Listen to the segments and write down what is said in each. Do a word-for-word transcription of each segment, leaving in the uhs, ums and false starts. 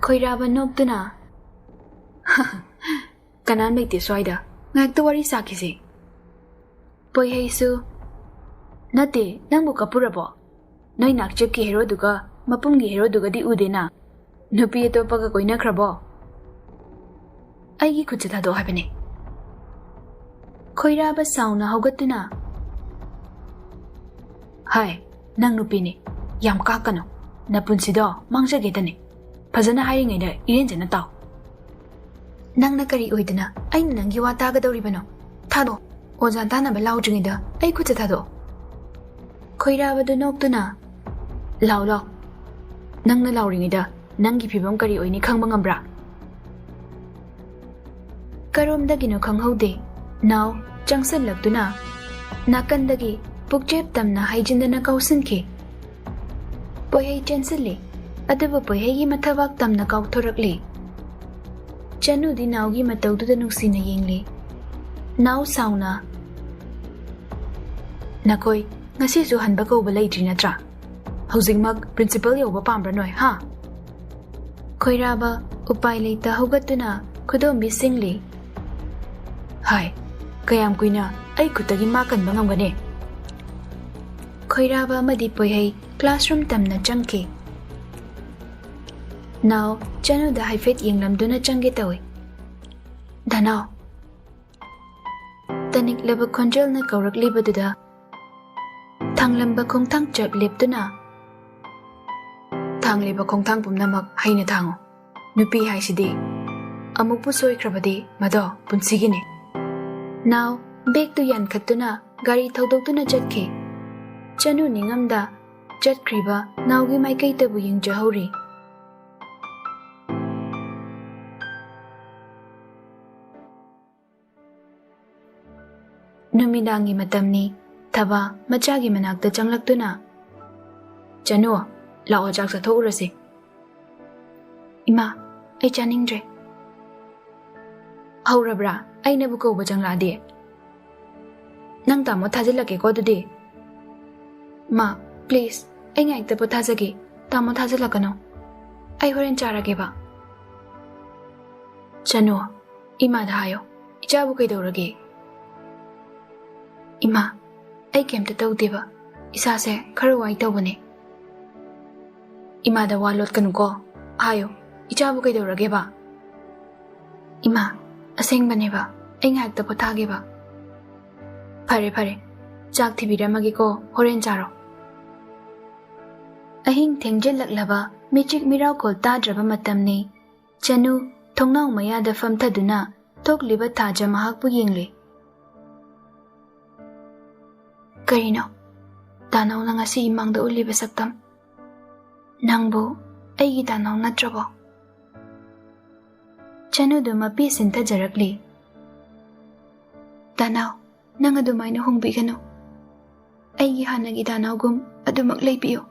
ꯈꯣꯏꯔꯥꯕ ꯅꯣꯛꯇꯨꯅ, "ꯀꯅꯥꯝ ꯂꯩꯇꯦ ꯁ꯭ꯋꯥꯏꯗ, ꯉꯥꯏꯍꯥꯛꯇ ꯋꯥꯔꯤ ꯁꯥꯈꯤꯁꯦ꯫" ꯄꯣꯏꯍꯩꯁꯨ, "ꯅꯠꯇꯦ, ꯅꯪꯕꯨ ꯀꯞꯄꯨꯔꯕꯣ? ꯅꯣꯏ ꯅꯥꯛꯆꯦꯞꯀꯤ ꯍꯦꯔꯣꯗꯨꯒ ꯃꯄꯨꯝꯒꯤ ꯍꯦꯔꯣꯗꯨꯒꯗꯤ ꯎꯗꯦꯅ꯫ ꯅꯨꯄꯤ ꯑꯇꯣꯞꯄꯒ ꯀꯣꯏꯅꯈ꯭ꯔꯕꯣ? ꯑꯩꯒꯤ ꯈꯨꯠꯁꯦ ꯊꯥꯗꯣꯛꯑꯣ ꯍꯥꯏꯕꯅꯦ꯫" ꯈꯣꯏꯔꯥꯕ ꯁꯥꯎꯅ ꯍꯧꯒꯠꯇꯨꯅ, "ꯍꯥꯏ, ꯅꯪ ꯅꯨꯄꯤꯅꯤ, ꯌꯥꯝ ꯀꯥꯛꯀꯅꯨ꯫ ꯅꯄꯨꯟꯁꯤꯗꯣ ꯃꯥꯡꯖꯒꯦꯗꯅꯤ꯫ ꯐꯖꯅ ꯍꯥꯏꯔꯤꯉꯩꯗ ꯏꯔꯦꯟꯖꯅ ꯇꯥꯎ꯫ ꯅꯪꯅ ꯀꯔꯤ ꯑꯣꯏꯗꯅ ꯑꯩꯅ ꯅꯪꯒꯤ ꯋꯥ ꯇꯥꯒꯗꯧꯔꯤꯕꯅꯣ? ꯊꯥꯗꯣꯛ꯫ ꯑꯣꯖꯥ ꯇꯥꯅꯕ ꯂꯥꯎꯗ꯭ꯔꯤꯉꯩꯗ ꯑꯩ ꯈꯨꯠꯁꯦ ꯊꯥꯗꯣꯛꯑꯣ꯫" ꯈꯣꯏꯔꯥꯕꯗꯨ ꯅꯣꯛꯇꯨꯅ, "ꯂꯥꯎ, ꯂꯥꯎ꯫ ꯅꯪꯅ ꯂꯥꯎꯔꯤꯉꯩꯗ ꯅꯪꯒꯤ ꯐꯤꯕꯝ ꯀꯔꯤ ꯑꯣꯏꯅꯤ ꯈꯪꯕ ꯉꯝꯕ꯭ꯔꯥ?" ꯀꯔꯣꯝꯗꯒꯤꯅꯣ ꯈꯪꯍꯧꯗꯦ, ꯅꯥꯎ ꯆꯪꯁꯤꯜꯂꯛꯇꯨꯅ ꯅꯥꯀꯟꯗꯒꯤ ꯄꯨꯛꯆꯦꯞ ꯇꯝꯅ ꯍꯥꯏꯖꯤꯟꯗꯅ ꯀꯥꯎꯁꯤꯟꯈꯤ꯫ ꯄꯣꯏꯍꯩ ꯆꯦꯟꯁꯤꯜꯂꯤ, ꯑꯗꯨꯕꯨ ꯄꯣꯏꯍꯩꯒꯤ ꯃꯊꯕꯥꯛ ꯇꯝꯅ ꯀꯥꯎꯊꯣꯔꯛꯂꯤ꯫ ꯆꯅꯨꯗꯤ ꯅꯥꯎꯒꯤ ꯃꯇꯧꯗꯨꯗ ꯅꯨꯡꯁꯤꯅ ꯌꯦꯡꯂꯤ꯫ ꯅꯥꯎ ꯁꯥꯎꯅ, "ꯅꯈꯣꯏ ꯉꯁꯤꯁꯨ ꯍꯟꯕ ꯀꯧꯕ ꯂꯩꯇ꯭ꯔꯤ ꯅꯠꯇ꯭ꯔꯥ? ꯍꯧꯖꯤꯛꯃꯛ ꯄ꯭ꯔꯤꯟꯁꯤꯄꯜ ꯌꯧꯕ ꯄꯥꯝꯕ꯭ꯔꯥ ꯅꯣꯏ, ꯍꯥ?" ꯈꯣꯏꯔꯥꯕ ꯎꯄꯥꯏ ꯂꯩꯇ ꯍꯧꯒꯠꯇꯨꯅ ꯈꯨꯗꯣꯝꯕꯤ ꯁꯤꯡꯂꯤ꯫ "ꯍꯥꯏ, ꯀꯌꯥꯝ ꯀꯨꯏꯅ ꯑꯩ ꯈꯨꯠꯇꯒꯤ ꯃꯥ ꯀꯟꯕ ꯉꯝꯒꯅꯤ?" ꯈꯣꯏꯔꯥꯕ ꯑꯃꯗꯤ ꯄꯣꯏꯍꯩ ꯀ꯭ꯂꯥꯁꯔꯨꯝ ꯇꯝꯅ ꯆꯪꯈꯤ꯫ ꯅꯥꯎ ꯆꯅꯨꯗ ꯍꯥꯏꯐꯦꯠ ꯌꯦꯡꯂꯝꯗꯨꯅ ꯆꯪꯒꯦ ꯇꯧꯏ꯫ "ꯙꯅꯥꯎ꯫" ꯇꯅꯤꯛꯂꯕ ꯈꯣꯟꯖꯦꯜꯅ ꯀꯧꯔꯛꯂꯤꯕꯗꯨꯗ ꯊꯥꯡꯂꯝꯕ ꯈꯣꯡꯊꯥꯡ ꯆꯞ ꯂꯦꯞꯇꯨꯅ, "ꯊꯥꯡꯂꯤꯕ ꯈꯣꯡꯊꯥꯡ ꯄꯨꯝꯅꯃꯛ ꯍꯩꯅ ꯊꯥꯡꯉꯨ꯫ ꯅꯨꯄꯤ ꯍꯥꯏꯁꯤꯗꯤ ꯑꯃꯨꯛꯄꯨ ꯁꯣꯏꯈ꯭ꯔꯕꯗꯤ ꯃꯗꯣ ꯄꯨꯟꯁꯤꯒꯤꯅꯤ꯫" ꯅꯥꯎ ꯕꯦꯒꯇꯨ ꯌꯥꯟꯈꯠꯇꯨꯅ ꯒꯥꯔꯤ ꯊꯧꯗꯣꯛꯇꯨꯅ ꯆꯠꯈꯤ꯫ ꯆꯅꯨ ꯅꯤꯡꯉꯝꯗ ꯆꯠꯈ꯭ꯔꯤꯕ ꯅꯥꯎꯒꯤ ꯃꯥꯏꯀꯩꯗꯕꯨ ꯌꯦꯡꯖꯍꯧꯔꯤ꯫ ꯅꯨꯃꯤꯗꯥꯡꯒꯤ ꯃꯇꯝꯅꯤ꯫ ꯊꯕꯥ ꯃꯆꯥꯒꯤ ꯃꯅꯥꯛꯇ ꯆꯪꯂꯛꯇꯨꯅ, "ꯆꯅꯨ, ꯂꯥꯛꯑꯣ, ꯆꯥꯛ ꯆꯥꯊꯣꯛꯎꯔꯁꯤ꯫" "ꯏꯃꯥ, ꯑꯩ ꯆꯥꯅꯤꯡꯗ꯭ꯔꯦ꯫" "ꯍꯧꯔꯕ꯭ꯔꯥ? ꯑꯩꯅꯕꯨ ꯀꯧꯕ ꯆꯪꯂꯛꯑꯗꯤ?" "ꯅꯪ ꯇꯥꯃꯣ ꯊꯥꯖꯤꯜꯂꯛꯀꯦꯀꯣ ꯑꯗꯨꯗꯤ꯫" "ꯃꯥ, ꯄ꯭ꯂꯤꯖ, ꯑꯩ ꯉꯥꯏꯍꯥꯛꯇ ꯄꯣꯊꯥꯖꯒꯦ꯫ ꯇꯥꯃꯣ ꯊꯥꯖꯤꯜꯂꯛꯀꯅꯣ꯫" ꯑꯩ ꯍꯣꯔꯦꯟ ꯆꯥꯔꯒꯦꯕ꯫ ꯆꯅꯨ, ꯏꯃꯥꯗ ꯍꯥꯏꯌꯣ, ꯏꯆꯥꯕꯨ ꯀꯩꯗꯧꯔꯒꯦ? ꯏꯃꯥ, ꯑꯩ ꯀꯩꯝꯇ ꯇꯧꯗꯦꯕ, ꯏꯁꯥꯁꯦ ꯈꯔ ꯋꯥꯏ ꯇꯧꯕꯅꯦ꯫ ꯏꯃꯥꯗ ꯋꯥ ꯂꯣꯠꯀꯅꯨꯀꯣ, ꯍꯥꯏꯌꯣ, ꯏꯆꯥꯕꯨ ꯀꯩꯗꯧꯔꯒꯦꯕ? ꯏꯃꯥ, ꯑꯁꯦꯡꯕꯅꯦꯕ, ꯑꯩ ꯉꯥꯏꯍꯥꯛꯇ ꯄꯣꯊꯥꯒꯦꯕ꯫ ꯐꯔꯦ ꯐꯔꯦ, ꯆꯥꯛ ꯊꯤꯕꯤꯔꯝꯃꯒꯦꯀꯣ, ꯍꯣꯔꯦꯟ ꯆꯥꯔꯣ꯫ ꯑꯍꯤꯡ ꯊꯦꯡꯖꯤꯜꯂꯛꯂꯕ ꯃꯤꯆꯤꯛ ꯃꯤꯔꯥꯎꯈꯣꯜ ꯇꯥꯗ꯭ꯔꯕ ꯃꯇꯝꯅꯤ꯫ ꯆꯅꯨ ꯊꯣꯡꯅꯥꯎ ꯃꯌꯥꯗ ꯐꯝꯊꯗꯨꯅ ꯊꯣꯛꯂꯤꯕ ꯊꯥꯖ ꯃꯍꯥꯛꯄꯨ ꯌꯦꯡꯂꯤ꯫ ꯀꯔꯤꯅꯣ? ꯗꯥꯅꯥꯎꯅ ꯉꯁꯤ ꯏꯃꯥꯡꯗ ꯎꯠꯂꯤꯕ ꯁꯛꯇꯝ? ꯅꯪꯕꯨ ꯑꯩꯒꯤ ꯗꯥꯅꯥꯎ ꯅꯠꯇ꯭ꯔꯕꯣ? ꯆꯅꯨꯗꯨ ꯃꯄꯤ ꯁꯤꯟꯊꯖꯔꯛꯂꯤ꯫ ꯗꯥꯅꯥꯎ, ꯅꯪ ꯑꯗꯨꯃꯥꯏꯅ ꯍꯣꯡꯕꯤꯒꯅꯨ꯫ ꯑꯩꯒꯤ ꯍꯥꯟꯅꯒꯤ ꯗꯥꯅꯥꯎꯒꯨꯝ ꯑꯗꯨꯃꯛ ꯂꯩꯕꯤꯌꯨ꯫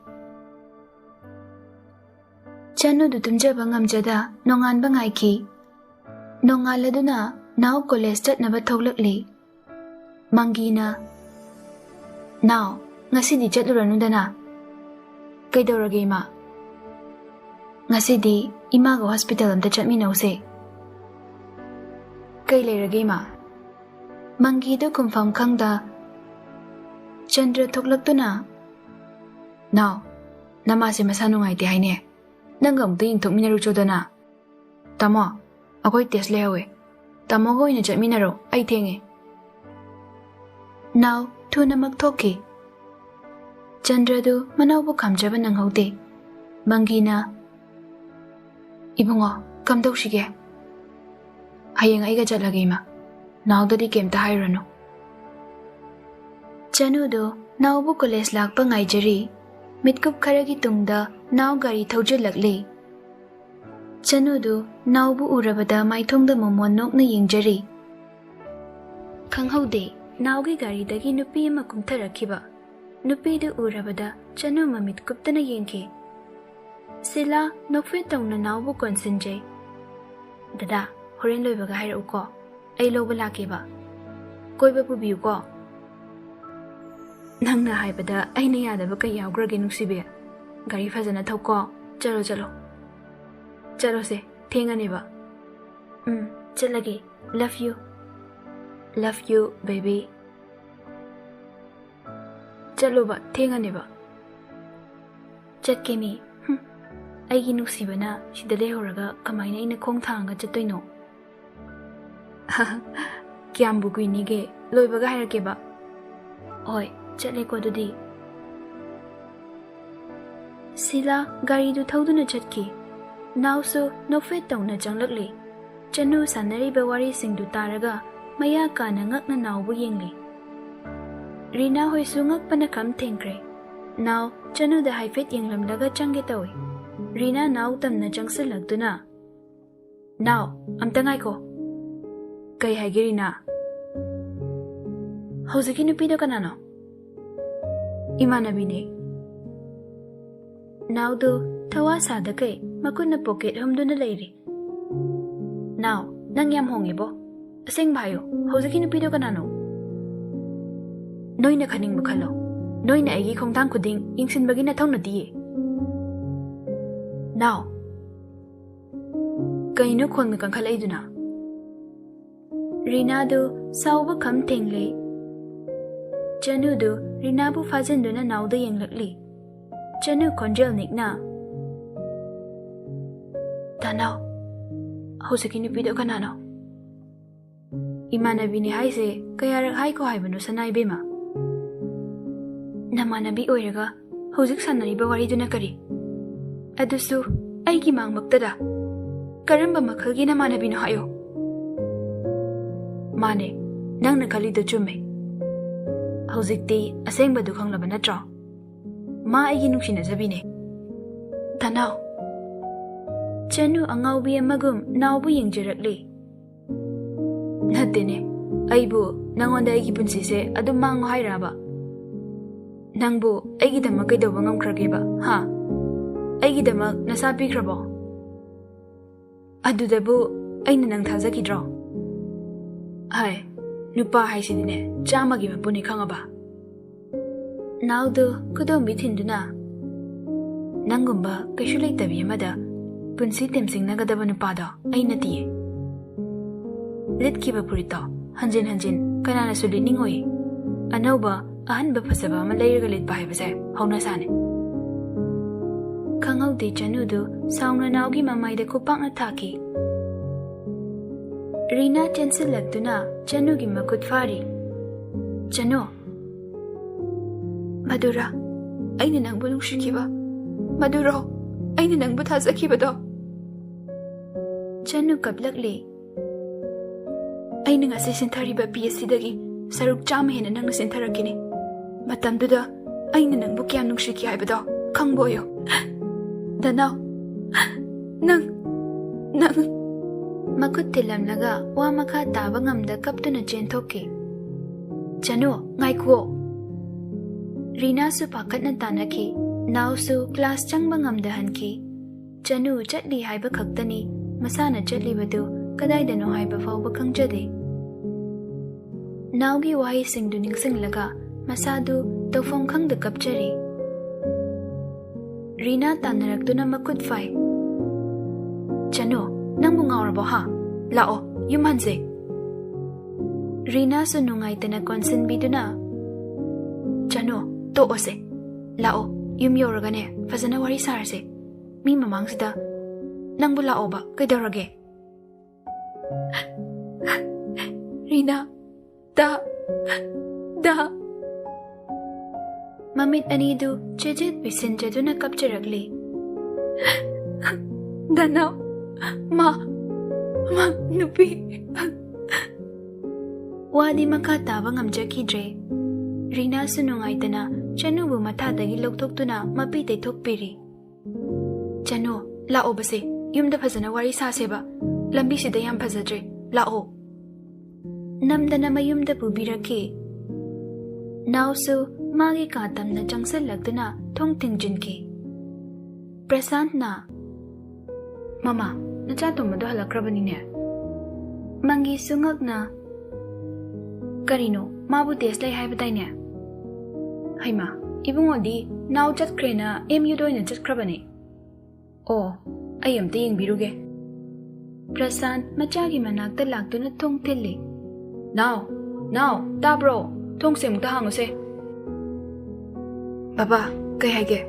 ꯆꯅꯨꯗꯨ ꯇꯨꯝꯖꯕ ꯉꯝꯖꯗ ꯅꯣꯡꯉꯥꯟꯕ ꯉꯥꯏꯈꯤ꯫ ꯅꯣꯡꯉꯥꯜꯂꯗꯨꯅ ꯅꯥꯎ ꯀꯣꯂꯦꯖ ꯆꯠꯅꯕ ꯊꯣꯛꯂꯛꯂꯤ꯫ ꯃꯪꯒꯤꯅ, "ꯅꯥꯎ, ꯉꯁꯤꯗꯤ ꯆꯠꯂꯨꯔꯅꯨꯗꯅ꯫" "ꯀꯩꯗꯧꯔꯒꯦ, ꯏꯃꯥ?" "ꯉꯁꯤꯗꯤ ꯏꯃꯥꯒ ꯍꯣꯁꯄꯤꯇꯥꯜ ꯑꯝꯇ ꯆꯠꯃꯤꯟꯅꯧꯁꯦ꯫" "ꯀꯩ ꯂꯩꯔꯒꯦ, ꯏꯃꯥ?" ꯃꯪꯒꯤꯗꯨ ꯈꯨꯝꯐꯝ ꯈꯪꯗ ꯆꯟꯗ꯭ꯔ ꯊꯣꯛꯂꯛꯇꯨꯅ, "ꯅꯥꯎ, ꯅꯃꯥꯁꯦ ꯃꯁꯥ ꯅꯨꯡꯉꯥꯏꯇꯦ ꯍꯥꯏꯅꯦ꯫ ꯅꯪꯒ ꯑꯃꯨꯛꯇ ꯌꯦꯡꯊꯣꯛꯃꯤꯟꯅꯔꯨꯆꯣꯗꯅ꯫" "ꯇꯥꯃꯣ, ꯑꯩꯈꯣꯏ ꯇꯦꯁ ꯂꯩꯍꯧꯋꯦ꯫ ꯇꯥꯃꯣꯒ ꯑꯣꯏꯅ ꯆꯠꯃꯤꯟꯅꯔꯣ, ꯑꯩ ꯊꯦꯡꯉꯦ꯫" ꯅꯥꯎ ꯊꯨꯅꯃꯛ ꯊꯣꯛꯈꯤ꯫ ꯆꯟꯗ꯭ꯔꯗꯨ ꯃꯅꯥꯎꯕꯨ ꯈꯥꯝꯖꯕ ꯅꯪꯍꯧꯗꯦ꯫ ꯃꯪꯒꯤꯅ, "ꯏꯕꯨꯡꯉꯣ, ꯀꯝꯗꯧꯁꯤꯒꯦ?" "ꯍꯌꯦꯡ ꯑꯩꯒ ꯆꯠꯂꯒꯦ, ꯏꯃꯥ꯫ ꯅꯥꯎꯗꯗꯤ ꯀꯩꯝꯇ ꯍꯥꯏꯔꯨꯔꯅꯨ꯫" ꯆꯅꯨꯗꯨ ꯅꯥꯎꯕꯨ ꯀꯣꯂꯦꯖ ꯂꯥꯛꯄ ꯉꯥꯏꯖꯔꯤ꯫ ꯃꯤꯠꯀꯨꯞ ꯈꯔꯒꯤ ꯇꯨꯡꯗ ꯅꯥꯎ ꯒꯥꯔꯤ ꯊꯧꯖꯤꯜꯂꯛꯂꯤ꯫ ꯆꯅꯨꯗꯨ ꯅꯥꯎꯕꯨ ꯎꯔꯕꯗ ꯃꯥꯏꯊꯣꯡꯗ ꯃꯣꯃꯣꯟ ꯅꯣꯛꯅ ꯌꯦꯡꯖꯔꯤ꯫ ꯈꯪꯍꯧꯗꯦ, ꯅꯥꯎꯒꯤ ꯒꯥꯔꯤꯗꯒꯤ ꯅꯨꯄꯤ ꯑꯃ ꯀꯨꯝꯊꯔꯛꯈꯤꯕ꯫ ꯅꯨꯄꯤꯗꯨ ꯎꯔꯕꯗ ꯆꯅꯨ ꯃꯃꯤꯠ ꯀꯨꯞꯇꯅ ꯌꯦꯡꯈꯤ꯫ ꯁꯤꯂꯥ ꯅꯣꯛꯐꯦꯠ ꯇꯧꯅ ꯅꯥꯎꯕꯨ ꯀꯣꯟꯁꯤꯟꯖꯩ꯫ "ꯗꯗꯥ, ꯍꯣꯔꯦꯟ ꯂꯣꯏꯕꯒ ꯍꯥꯏꯔꯛꯎꯀꯣ, ꯑꯩ ꯂꯧꯕ ꯂꯥꯛꯀꯦꯕ꯫ ꯀꯣꯏꯕ ꯄꯨꯕꯤꯌꯨꯀꯣ꯫" "ꯅꯪꯅ ꯍꯥꯏꯕꯗ ꯑꯩꯅ ꯌꯥꯗꯕ ꯀꯩ ꯌꯥꯎꯈ꯭ꯔꯒꯦ, ꯅꯨꯡꯁꯤꯕꯤ? ꯒꯥꯔꯤ ꯐꯖꯅ ꯊꯧꯀꯣ꯫ ꯆꯠꯂꯣ, ꯆꯠꯂꯣ꯫" ꯆꯠꯂꯣꯁꯦ, ꯊꯦꯡꯉꯅꯦꯕ꯫ ꯎꯝ, ꯆꯠꯂꯒꯦ꯫ Love you. Love you, baby. ꯆꯠꯂꯣꯕ, ꯊꯦꯡꯉꯅꯦꯕ꯫ ꯆꯠꯀꯦꯅꯤ꯫ ꯍꯨꯝ꯫ ꯑꯩꯒꯤ ꯅꯨꯡꯁꯤꯕꯅ ꯁꯤꯗ ꯂꯩꯍꯧꯔꯒ ꯀꯃꯥꯏꯅ ꯑꯩꯅ ꯈꯣꯡ ꯊꯥꯡꯉꯒ ꯆꯠꯇꯣꯏꯅꯣ? ꯀꯌꯥꯝꯕꯨ ꯀꯨꯏꯅꯤꯒꯦ? ꯂꯣꯏꯕꯒ ꯍꯥꯏꯔꯛꯀꯦꯕ꯫ ꯍꯣꯏ, ꯆꯠꯂꯦꯀꯣ ꯑꯗꯨꯗꯤ꯫ ꯁꯤꯂꯥ ꯒꯥꯔꯤꯗꯨ ꯊꯧꯗꯨꯅ ꯆꯠꯈꯤ꯫ ꯅꯥꯎꯁꯨ ꯅꯣꯛꯐꯦꯠ ꯇꯧꯅ ꯆꯪꯂꯛꯂꯤ꯫ ꯆꯅꯨ ꯁꯥꯟꯅꯔꯤꯕ ꯋꯥꯔꯤꯁꯤꯡꯗꯨ ꯇꯥꯔꯒ ꯃꯌꯥ ꯀꯥꯅ ꯉꯛꯅ ꯅꯥꯎꯕꯨ ꯌꯦꯡꯂꯤ꯫ ꯔꯤꯅꯥ ꯍꯣꯏꯁꯨ ꯉꯛꯄꯅ ꯈꯝ ꯊꯦꯡꯈ꯭ꯔꯦ꯫ ꯅꯥꯎ ꯆꯅꯨꯗ ꯍꯥꯏꯐꯦꯠ ꯌꯦꯡꯂꯝꯂꯒ ꯆꯪꯒꯦ ꯇꯧꯏ꯫ ꯔꯤꯅꯥ ꯅꯥꯎ ꯇꯝꯅ ꯆꯪꯁꯤꯜꯂꯛꯇꯨꯅ, "ꯅꯥꯎ, ꯑꯝꯇ ꯉꯥꯏꯈꯣ꯫" "ꯀꯩ ꯍꯥꯏꯒꯦ, ꯔꯤꯅꯥ?" "ꯍꯧꯖꯤꯛꯀꯤ ꯅꯨꯄꯤꯗꯣ ꯀꯅꯥꯅꯣ?" "ꯏꯃꯥꯟꯅꯕꯤꯅꯦ꯫" ꯅꯥꯎꯗꯨ ꯊꯋꯥ ꯁꯥꯗꯈꯩ ꯃꯈꯨꯠꯅ ꯄꯣꯀꯦꯠ ꯍꯨꯝꯗꯨꯅ ꯂꯩꯔꯤ꯫ "ꯅꯥꯎ, ꯅꯪ ꯌꯥꯝ ꯍꯣꯡꯉꯦꯕꯣ꯫ ꯑꯁꯦꯡꯕ ꯍꯥꯏꯌꯨ, ꯍꯧꯖꯤꯛꯀꯤ ꯅꯨꯄꯤꯗꯣ ꯀꯅꯥꯅꯣ?" "ꯅꯣꯏꯅ ꯈꯟꯅꯤꯡꯕ ꯈꯜꯂꯣ꯫ ꯅꯣꯏꯅ ꯑꯩꯒꯤ ꯈꯣꯡꯊꯥꯡ ꯈꯨꯗꯤꯡ ꯌꯦꯡꯁꯤꯟꯕꯒꯤ ꯅꯊꯧ ꯅꯠꯇꯤꯌꯦ꯫" "ꯅꯥꯎ, ꯀꯩꯅꯣ ꯈꯣꯟꯒ ꯀꯟꯈꯠꯂꯛꯏꯗꯨꯅ?" ꯔꯤꯅꯥꯗꯨ ꯁꯥꯎꯕ ꯈꯝ ꯊꯦꯡꯂꯦ꯫ ꯆꯅꯨꯗꯨ ꯔꯤꯅꯥꯕꯨ ꯐꯥꯖꯤꯟꯗꯨꯅ ꯅꯥꯎꯗ ꯌꯦꯡꯂꯛꯂꯤ꯫ ꯆꯅꯨ ꯈꯣꯟꯖꯦꯜ ꯅꯤꯛꯅ, "ꯇꯥꯅꯧ, ꯍꯧꯖꯤꯛꯀꯤ ꯅꯨꯄꯤꯗꯣ ꯀꯅꯥꯅꯣ?" "ꯏꯃꯥꯟꯅꯕꯤꯅꯦ ꯍꯥꯏꯁꯦ ꯀꯌꯥꯔꯛ ꯍꯥꯏꯈꯣ ꯍꯥꯏꯕꯅꯣ, ꯁꯅꯥ ꯏꯕꯦꯝꯃ? ꯅꯃꯥꯟꯅꯕꯤ ꯑꯣꯏꯔꯒ ꯍꯧꯖꯤꯛ ꯁꯥꯟꯅꯔꯤꯕ ꯋꯥꯔꯤꯗꯨꯅ ꯀꯔꯤ? ꯑꯗꯨꯁꯨ ꯑꯩꯒꯤ ꯃꯥꯡꯃꯛꯇꯗ꯫ ꯀꯔꯝꯕ ꯃꯈꯜꯒꯤ ꯅꯃꯥꯟꯅꯕꯤꯅꯣ ꯍꯥꯏꯌꯣ?" "ꯃꯥꯅꯦ, ꯅꯪꯅ ꯈꯜꯂꯤꯗꯣ ꯆꯨꯝꯃꯦ꯫ ꯍꯧꯖꯤꯛꯇꯤ ꯑꯁꯦꯡꯕꯗꯨ ꯈꯪꯂꯕ ꯅꯠꯇ꯭ꯔꯣ? ꯃꯥ ꯑꯩꯒꯤ ꯅꯨꯡꯁꯤꯅꯖꯕꯤꯅꯦ꯫" "ꯇꯥꯅꯧ꯫" ꯆꯅꯨ ꯑꯉꯥꯎꯕꯤ ꯑꯃꯒꯨꯝ ꯅꯥꯎꯕꯨ ꯌꯦꯡꯖꯔꯛꯂꯤ꯫ "ꯅꯠꯇꯦꯅꯦ, ꯑꯩꯕꯨ ꯅꯪꯉꯣꯟꯗ ꯑꯩꯒꯤ ꯄꯨꯟꯁꯤꯁꯦ ꯑꯗꯨꯝ ꯃꯥꯡꯉꯣ ꯍꯥꯏꯔꯕ? ꯅꯪꯕꯨ ꯑꯩꯒꯤꯗꯃꯛ ꯀꯩꯗꯧꯕ ꯉꯝꯈ꯭ꯔꯒꯦꯕ, ꯍꯥ? ꯑꯩꯒꯤꯗꯃꯛ ꯅꯁꯥ ꯄꯤꯈ꯭ꯔꯕꯣ? ꯑꯗꯨꯗꯕꯨ ꯑꯩꯅ ꯅꯪ ꯊꯥꯖꯈꯤꯗ꯭ꯔꯣ? ꯍꯥꯏ, ꯅꯨꯄꯥ ꯍꯥꯏꯁꯤꯗꯤꯅꯦ, ꯆꯥꯝꯃꯒꯤ ꯃꯄꯨꯅꯤ, ꯈꯪꯉꯕ?" ꯅꯥꯎꯗꯨ ꯈꯨꯗꯣꯝꯕꯤ ꯊꯤꯟꯗꯨꯅ, "ꯅꯪꯒꯨꯝꯕ ꯀꯩꯁꯨ ꯂꯩꯇꯕꯤ ꯑꯃꯗ ꯄꯨꯟꯁꯤ ꯇꯦꯝꯁꯤꯡꯅꯒꯗꯕ ꯅꯨꯄꯥꯗꯣ ꯑꯩ ꯅꯠꯇꯤꯌꯦ꯫ ꯂꯤꯠꯈꯤꯕ ꯐꯨꯔꯤꯠꯇꯣ ꯍꯟꯖꯤꯟ ꯍꯟꯖꯤꯟ ꯀꯅꯥꯅꯁꯨ ꯂꯤꯠꯅꯤꯡꯉꯣꯏ꯫ ꯑꯅꯧꯕ ꯑꯍꯟꯕ ꯐꯖꯕ ꯑꯃ ꯂꯩꯔꯒ ꯂꯤꯠꯄ ꯍꯥꯏꯕꯁꯦ ꯍꯧꯅꯁꯥꯅꯦ꯫ ꯈꯪꯍꯧꯗꯦ ꯆꯅꯨꯗꯨ ꯁꯥꯎꯅ ꯅꯥꯎꯒꯤ ꯃꯃꯥꯏꯗ ꯈꯨꯄꯥꯛꯅ ꯊꯥꯈꯤ꯫ ꯔꯤꯅꯥ ꯆꯦꯟꯁꯤꯜꯂꯛꯇꯨꯅ ꯆꯅꯨꯒꯤ ꯃꯈꯨꯠ ꯐꯥꯔꯤ꯫ "ꯆꯅꯨ, ꯃꯗꯨꯔ ꯑꯩꯅ ꯅꯪꯕꯨ ꯅꯨꯡꯁꯤꯈꯤꯕ? ꯃꯗꯨꯔꯣ ꯑꯩꯅ ꯅꯪꯕꯨ ꯊꯥꯖꯈꯤꯕꯗꯣ?" ꯆꯅꯨ ꯀꯞꯂꯛꯂꯤ꯫ "ꯑꯩꯅ ꯉꯁꯤ ꯁꯤꯟꯊꯔꯤꯕ ꯄꯤ ꯑꯁꯤꯗꯒꯤ ꯁꯔꯨꯛ ꯆꯥꯝꯃ ꯍꯦꯟꯅ ꯅꯪꯅ ꯁꯤꯟꯊꯔꯛꯈꯤꯅꯤ꯫ ꯃꯇꯝꯗꯨꯗ ꯑꯩꯅ ꯅꯪꯕꯨ ꯀꯌꯥꯝ ꯅꯨꯡꯁꯤꯈꯤ ꯍꯥꯏꯕꯗꯣ ꯈꯪꯕ ꯑꯣꯏꯌꯨ꯫ ꯗꯅꯥꯎ, ꯅꯪ, ꯅꯪ..." ꯃꯈꯨꯠ ꯊꯤꯜꯂꯝꯂꯒ ꯋꯥ ꯃꯈꯥ ꯇꯥꯕ ꯉꯝꯗ ꯀꯞꯇꯨꯅ ꯆꯦꯟꯊꯣꯛꯈꯤ꯫ "ꯆꯅꯨ, ꯉꯥꯏꯈꯨꯑꯣ!" ꯔꯤꯅꯥꯁꯨ ꯄꯥꯈꯠꯅ ꯇꯥꯟꯅꯈꯤ꯫ ꯅꯥꯎꯁꯨ ꯀ꯭ꯂꯥꯁ ꯆꯪꯕ ꯉꯝꯗꯍꯟꯈꯤ꯫ ꯆꯅꯨ ꯆꯠꯂꯤ ꯍꯥꯏꯕ ꯈꯛꯇꯅꯤ, ꯃꯁꯥꯅ ꯆꯠꯂꯤꯕꯗꯨ ꯀꯗꯥꯏꯗꯅꯣ ꯍꯥꯏꯕ ꯐꯥꯎꯕ ꯈꯪꯖꯗꯦ꯫ ꯅꯥꯎꯒꯤ ꯋꯥꯍꯩꯁꯤꯡꯗꯨ ꯅꯤꯡꯁꯤꯡꯂꯒ ꯃꯁꯥꯗꯨ ꯇꯧꯐꯝ ꯈꯪꯗ ꯀꯞꯆꯔꯤ꯫ ꯔꯤꯅꯥ ꯇꯥꯟꯅꯔꯛꯇꯨꯅ ꯃꯈꯨꯠ ꯐꯥꯏ꯫ "ꯆꯅꯨ, ꯅꯪꯕꯨ ꯉꯥꯎꯔꯕꯣ ꯍꯥ? ꯂꯥꯛꯑꯣ, ꯌꯨꯝ ꯍꯟꯁꯦ꯫" ꯔꯤꯅꯥꯁꯨ ꯅꯨꯡꯉꯥꯏꯇꯅ ꯀꯣꯟꯁꯤꯟꯕꯤꯗꯨꯅ, "ꯆꯅꯨ, ꯇꯣꯛꯑꯣꯁꯦ꯫ ꯂꯥꯛꯑꯣ, ꯌꯨꯝ ꯌꯧꯔꯒꯅꯦ ꯐꯖꯅ ꯋꯥꯔꯤ ꯁꯥꯔꯁꯦ꯫ ꯃꯤ ꯃꯃꯥꯡꯁꯤꯗ ꯅꯪꯕꯨ ꯂꯥꯛꯑꯣꯕ, ꯀꯩꯗꯧꯔꯒꯦ?" "ꯔꯤꯅꯥ, ꯗꯥ, ꯗꯥ..." ꯃꯃꯤꯠ ꯑꯅꯤꯗꯨ ꯆꯦꯖꯦꯠ ꯄꯤꯁꯤꯟꯖꯗꯨꯅ ꯀꯞꯆꯔꯛꯂꯤ꯫ "ꯗꯅꯥꯎ, ꯃꯥ, ꯃꯥ, ꯅꯨꯄꯤ..." ꯋꯥꯗꯤ ꯃꯈꯥ ꯇꯥꯕ ꯉꯝꯖꯈꯤꯗ꯭ꯔꯦ꯫ ꯔꯤꯅꯥꯁꯨ ꯅꯨꯡꯉꯥꯏꯇꯅ ꯆꯅꯨꯕꯨ ꯃꯊꯥꯗꯒꯤ ꯂꯧꯊꯣꯛꯇꯨꯅ ꯃꯄꯤ ꯇꯩꯊꯣꯛꯄꯤꯔꯤ꯫ "ꯆꯅꯨ, ꯂꯥꯛꯑꯣꯕꯁꯦ, ꯌꯨꯝꯗ ꯐꯖꯅ ꯋꯥꯔꯤ ꯁꯥꯁꯦꯕ꯫ ꯂꯝꯕꯤꯁꯤꯗ ꯌꯥꯝ ꯐꯖꯗ꯭ꯔꯦ, ꯂꯥꯛꯑꯣ꯫" ꯅꯝꯗꯅ ꯃꯌꯨꯝꯗ ꯄꯨꯕꯤꯔꯛꯈꯤ꯫ ꯅꯥꯎꯁꯨ ꯃꯥꯒꯤ ꯀꯥ ꯇꯝꯅ ꯆꯪꯁꯤꯜꯂꯛꯇꯨꯅ ꯊꯣꯡ ꯊꯤꯡꯖꯤꯟꯈꯤ꯫ ꯄ꯭ꯔꯁꯥꯟꯠꯅ, "ꯃꯃꯥ, ꯅꯆꯥ ꯇꯣꯝꯕꯗꯣ ꯍꯜꯂꯛꯈ꯭ꯔꯕꯅꯤꯅꯦ?" ꯃꯪꯒꯤꯁꯨ ꯉꯛꯅ, "ꯀꯔꯤꯅꯣ, ꯃꯥꯕꯨ ꯇꯦꯁ ꯂꯩ ꯍꯥꯏꯕꯗꯥꯏꯅꯦ?" "ꯍꯩꯃꯥ, ꯏꯕꯨꯡꯉꯣꯗꯤ ꯅꯥꯎ ꯆꯠꯈ꯭ꯔꯦꯅ ꯑꯦꯝ ꯌꯨꯗ ꯑꯣꯏꯅ ꯆꯠꯈ꯭ꯔꯕꯅꯦ꯫" "ꯑꯣ, ꯑꯩ ꯑꯝꯇ ꯌꯦꯡꯕꯤꯔꯨꯒꯦ꯫ ꯄ꯭ꯔꯁꯥꯟ ꯃꯆꯥꯒꯤ ꯃꯅꯥꯛꯇ ꯂꯥꯛꯇꯨꯅ ꯊꯣꯡ ꯊꯤꯜꯂꯤ꯫ "ꯅꯥꯎ, ꯅꯥꯎ, ꯇꯥꯕ꯭ꯔꯣ? ꯊꯣꯡꯁꯦ ꯑꯃꯨꯛꯇ ꯍꯥꯡꯉꯨꯁꯦ꯫" "ꯕꯕꯥ, ꯀꯩ ꯍꯥꯏꯒꯦ?"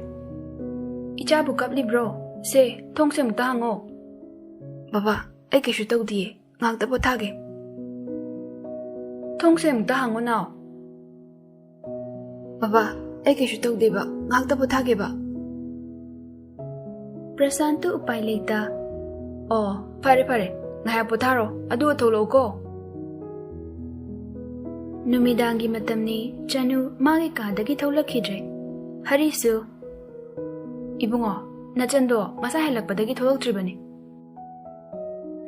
"ꯏꯆꯥꯕꯨ ꯀꯞꯂꯤꯕ꯭ꯔꯣ? ꯁꯦ, ꯊꯣꯡꯁꯦ ꯑꯃꯨꯛꯇ ꯍꯥꯡꯉꯣ꯫" "ꯕꯕꯥ, ꯑꯩ ꯀꯩꯁꯨ ꯇꯧꯗꯤꯌꯦ꯫ ꯉꯥꯛꯇ ꯄꯣꯊꯥꯒꯦ꯫" "ꯊꯣꯡꯁꯦ ꯑꯃꯨꯛꯇ ꯍꯥꯡꯉꯣ, ꯅꯥꯎ꯫" "ꯕꯕꯥ, ꯑꯩ ꯀꯩꯁꯨ ꯇꯧꯗꯦꯕ꯫ ꯉꯥꯛꯇ ꯄꯣꯊꯥꯒꯦꯕ꯫" ꯄ꯭ꯔꯁꯥꯟꯇꯨ ꯎꯄꯥꯏ ꯂꯩꯇ, "ꯑꯣ, ꯐꯔꯦ, ꯐꯔꯦ꯫ ꯉꯥꯏꯍꯥꯛ ꯄꯣꯊꯥꯔꯣ꯫ ꯑꯗꯨꯒ ꯊꯣꯛꯂꯛꯎꯀꯣ꯫" ꯅꯨꯃꯤꯗꯥꯡꯒꯤ ꯃꯇꯝꯅꯤ꯫ ꯆꯅꯨ ꯃꯥꯒꯤ ꯀꯥꯗꯒꯤ ꯊꯣꯛꯂꯛꯈꯤꯗ꯭ꯔꯦ꯫ ꯍꯔꯤꯁꯨ, "ꯏꯕꯨꯡꯉꯣ, ꯅꯆꯟꯗꯣ ꯉꯁꯥꯏ ꯍꯜꯂꯛꯄꯗꯒꯤ ꯊꯣꯛꯂꯛꯇ꯭ꯔꯤꯕꯅꯤ꯫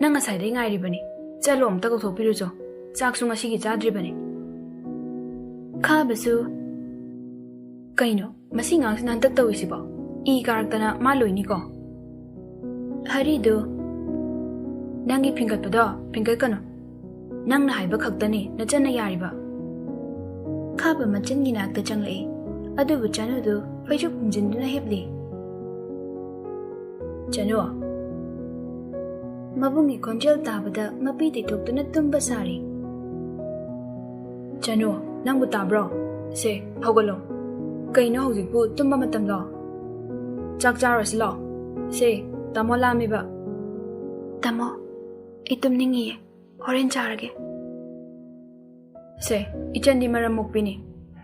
ꯅꯪ ꯉꯁꯥꯏꯗꯩ ꯉꯥꯏꯔꯤꯕꯅꯤ꯫ ꯆꯠꯂꯣ, ꯑꯝꯇ ꯀꯧꯊꯣꯛꯄꯤꯔꯨꯆꯣ꯫ ꯆꯥꯛꯁꯨ ꯉꯁꯤꯒꯤ ꯆꯥꯗ꯭ꯔꯤꯕꯅꯤ꯫" ꯈꯥꯕꯁꯨ, "ꯀꯩꯅꯣ, ꯃꯁꯤ ꯑꯉꯥꯡꯁꯤꯅ ꯍꯟꯗꯛ ꯇꯧꯔꯤꯁꯤꯕꯣ? ꯏ ꯀꯥꯔꯛꯇꯅ ꯃꯥ ꯂꯣꯏꯅꯤꯀꯣ꯫" ꯍꯔꯤꯗꯨ, "ꯅꯪꯒꯤ ꯐꯤꯡꯒꯠꯄꯗꯣ ꯐꯤꯡꯒꯠꯀꯅꯨ꯫ ꯅꯪꯅ ꯍꯥꯏꯕ ꯈꯛꯇꯅꯤ ꯅꯆꯟꯅ ꯌꯥꯔꯤꯕ꯫" ꯈꯥꯕ ꯃꯆꯟꯒꯤ ꯅꯥꯛꯇ ꯆꯪꯂꯛꯏ꯫ ꯑꯗꯨꯕꯨ ꯆꯅꯨꯗꯨ ꯐꯩꯖꯨꯞ ꯈꯨꯝꯖꯤꯟꯗꯨꯅ ꯍꯤꯞꯂꯤ꯫ "ꯆꯅꯨ꯫" ꯃꯕꯨꯡꯒꯤ ꯈꯣꯟꯖꯦꯜ ꯇꯥꯕꯗ ꯃꯄꯤ ꯇꯩꯊꯣꯛꯇꯨꯅ ꯇꯨꯝꯕ ꯁꯥꯔꯤ꯫ "ꯆꯅꯨ, ꯅꯪꯕꯨ ꯇꯥꯕ꯭ꯔꯣ? ꯁꯦ, ꯍꯧꯒꯠꯂꯣ꯫ ꯀꯩꯅꯣ ꯍꯧꯖꯤꯛꯄꯨ ꯇꯨꯝꯕ ꯃꯇꯝꯂꯣ? ꯆꯥꯛ ꯆꯥꯔꯨꯔꯁꯤ ꯂꯥꯛꯑꯣ꯫ ꯁꯦ, ꯇꯥꯃꯣ ꯂꯥꯝꯃꯦꯕ꯫" "ꯇꯥꯃꯣ, ꯑꯩ ꯇꯨꯝꯅꯤꯡꯉꯤꯌꯦ꯫ ꯍꯣꯔꯦꯟ ꯆꯥꯔꯒꯦ꯫" "ꯁꯦ, ꯏꯆꯟꯗꯤ ꯃꯔꯝ ꯃꯣꯛꯄꯤꯅꯤ꯫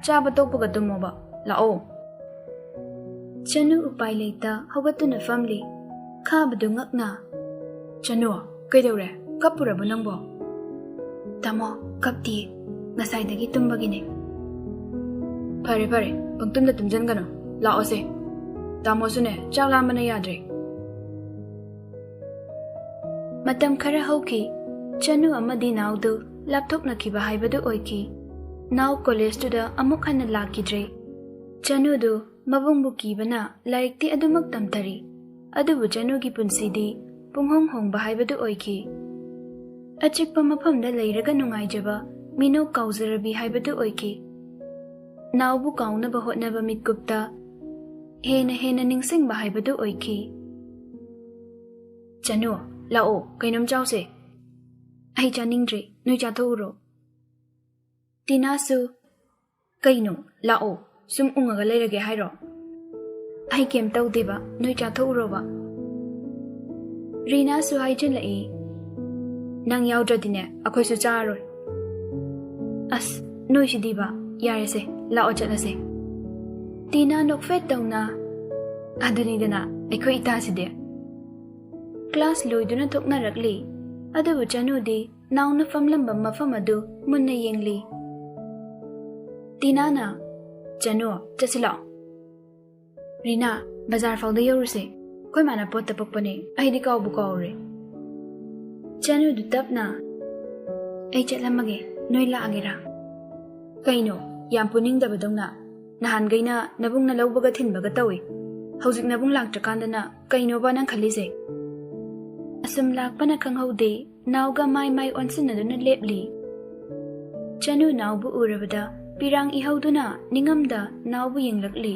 ꯆꯥꯕ ꯇꯣꯛꯄꯒ ꯇꯨꯝꯃꯣꯕ꯫ ꯂꯥꯛꯑꯣ꯫" ꯆꯅꯨ ꯎꯄꯥꯏ ꯂꯩꯇ ꯍꯧꯒꯠꯇꯨꯅ ꯐꯝꯂꯤ꯫ ꯈꯥꯕꯗꯨ ꯉꯛꯅ, "ꯆꯅꯨ, ꯀꯩꯗꯧꯔꯦ? ꯀꯞꯄꯨꯔꯕ ꯅꯪꯕꯣ?" "ꯇꯥꯃꯣ, ꯀꯞꯇꯤꯌꯦ꯫ ꯉꯁꯥꯏꯗꯒꯤ ꯇꯨꯝꯕꯒꯤꯅꯦ꯫" "ꯐꯔꯦ, ꯐꯔꯦ, ꯄꯪꯇꯨꯝꯗ ꯇꯨꯝꯖꯟꯒꯅꯨ꯫ ꯂꯥꯛꯑꯣꯁꯦ꯫ ꯇꯥꯃꯣꯁꯨꯅꯦ, ꯆꯥꯛ ꯂꯥꯝꯕꯅ ꯌꯥꯗ꯭ꯔꯦ꯫" ꯃꯇꯝ ꯈꯔ ꯍꯧꯈꯤ꯫ ꯆꯅꯨ ꯑꯃꯗꯤ ꯅꯥꯎꯗꯨ ꯂꯥꯞꯊꯣꯛꯅꯈꯤꯕ ꯍꯥꯏꯕꯗꯨ ꯑꯣꯏꯈꯤ꯫ ꯅꯥꯎ ꯀꯣꯂꯦꯖꯇꯨꯗ ꯑꯃꯨꯛ ꯍꯟꯅ ꯂꯥꯛꯈꯤꯗ꯭ꯔꯦ꯫ ꯆꯅꯨꯗꯨ ꯃꯕꯨꯡꯕꯨ ꯀꯤꯕꯅ ꯂꯥꯏꯔꯤꯛꯇꯤ ꯑꯗꯨꯃꯛ ꯇꯝꯊꯔꯤ꯫ ꯑꯗꯨꯕꯨ ꯆꯅꯨꯒꯤ ꯄꯨꯟꯁꯤꯗꯤ ꯄꯨꯡꯍꯣꯡ ꯍꯣꯡꯕ ꯍꯥꯏꯕꯗꯨ ꯑꯣꯏꯈꯤ꯫ ꯑꯆꯤꯛꯄ ꯃꯐꯝꯗ ꯂꯩꯔꯒ ꯅꯨꯡꯉꯥꯏꯖꯕ ꯃꯤꯅꯣꯛ ꯀꯥꯎꯖꯔꯕꯤ ꯍꯥꯏꯕꯗꯨ ꯑꯣꯏꯈꯤ꯫ ꯅꯥꯎꯕꯨ ꯀꯥꯎꯅꯕ ꯍꯣꯠꯅꯕ ꯃꯤꯠꯀꯨꯞꯇ ꯍꯦꯟꯅ ꯍꯦꯟꯅ ꯅꯤꯡꯁꯤꯡꯕ ꯍꯥꯏꯕꯗꯨ ꯑꯣꯏꯈꯤ꯫ "ꯆꯅꯨ, ꯂꯥꯛꯑꯣ, ꯀꯩꯅꯣꯝ ꯆꯥꯎꯁꯦ꯫" "ꯑꯩ ꯆꯥꯅꯤꯡꯗ꯭ꯔꯤ, ꯅꯣꯏ ꯆꯥꯊꯣꯛꯎꯔꯣ꯫" ꯇꯤꯅꯥꯁꯨ, "ꯀꯩꯅꯣ, ꯂꯥꯛꯑꯣ, ꯁꯨꯝ ꯎꯪꯉꯒ ꯂꯩꯔꯒꯦ ꯍꯥꯏꯔꯣ?" "ꯑꯩ ꯀꯩꯝ ꯇꯧꯗꯦꯕ, ꯅꯣꯏ ꯆꯥꯊꯣꯛꯎꯔꯣꯕ꯫" ꯔꯤꯅꯥꯁꯨ ꯍꯥꯏꯖꯤꯜꯂꯛꯏ, "ꯅꯪ ꯌꯥꯎꯗ꯭ꯔꯗꯤꯅꯦ ꯑꯩꯈꯣꯏꯁꯨ ꯆꯥꯔꯣꯏ꯫" "ꯑꯁ, ꯅꯣꯏꯁꯤꯗꯤꯕ, ꯌꯥꯔꯦꯁꯦ, ꯂꯥꯛꯑꯣ ꯆꯠꯂꯁꯦ꯫" ꯇꯤꯅꯥ ꯅꯣꯛꯐꯦꯠ ꯇꯧꯅ, "ꯑꯗꯨꯅꯤꯗꯅ ꯑꯩꯈꯣꯏ ꯏꯇꯥꯁꯤꯗꯤ꯫" ꯀ꯭ꯂꯥꯁ ꯂꯣꯏꯗꯨꯅ ꯊꯣꯛꯅꯔꯛꯂꯤ꯫ ꯑꯗꯨꯕꯨ ꯆꯅꯨꯗꯤ ꯅꯥꯎꯅ ꯐꯝꯂꯝꯕ ꯃꯐꯝ ꯑꯗꯨ ꯃꯨꯟꯅ ꯌꯦꯡꯂꯤ꯫ ꯇꯤꯅꯥꯅ, "ꯆꯅꯨ, ꯆꯠꯁꯤ ꯂꯥꯛꯑꯣ꯫" "ꯔꯤꯅꯥ, ꯕꯖꯥꯔ ꯐꯥꯎꯗ ꯌꯧꯔꯨꯁꯦ꯫ ꯑꯩꯈꯣꯏ ꯃꯥꯅ ꯄꯣꯠꯇ ꯄꯛꯄꯅꯦ, ꯑꯩꯗꯤ ꯀꯥꯎꯕꯨ ꯀꯥꯎꯔꯦ꯫" ꯆꯅꯨꯗꯨ ꯇꯞꯅ, "ꯑꯩ ꯆꯠꯂꯝꯃꯒꯦ, ꯅꯣꯏ ꯂꯥꯛꯑꯒꯦꯔꯥ?" "ꯀꯩꯅꯣ, ꯌꯥꯝ ꯄꯨꯅꯤꯡꯗꯕꯗꯧꯅ? ꯅꯍꯥꯟꯈꯩꯅ ꯅꯕꯨꯡꯅ ꯂꯧꯕꯒ ꯊꯤꯟꯕꯒ ꯇꯧꯏ, ꯍꯧꯖꯤꯛ ꯅꯕꯨꯡ ꯂꯥꯛꯇ꯭ꯔꯀꯥꯟꯗꯅ ꯀꯩꯅꯣꯕ ꯅꯪ ꯈꯜꯂꯤꯁꯦ?" ꯑꯁꯨꯝ ꯂꯥꯛꯄꯅ ꯈꯪꯍꯧꯗꯦ, ꯅꯥꯎꯒ ꯃꯥꯏ ꯃꯥꯏ ꯑꯣꯟꯁꯤꯟꯅꯗꯨꯅ ꯂꯦꯞꯂꯤ꯫ ꯆꯅꯨ ꯅꯥꯎꯕꯨ ꯎꯔꯕꯗ ꯄꯤꯔꯥꯡ ꯏꯍꯧꯗꯨꯅ ꯅꯤꯡꯉꯝꯗ ꯅꯥꯎꯕꯨ ꯌꯦꯡꯂꯛꯂꯤ꯫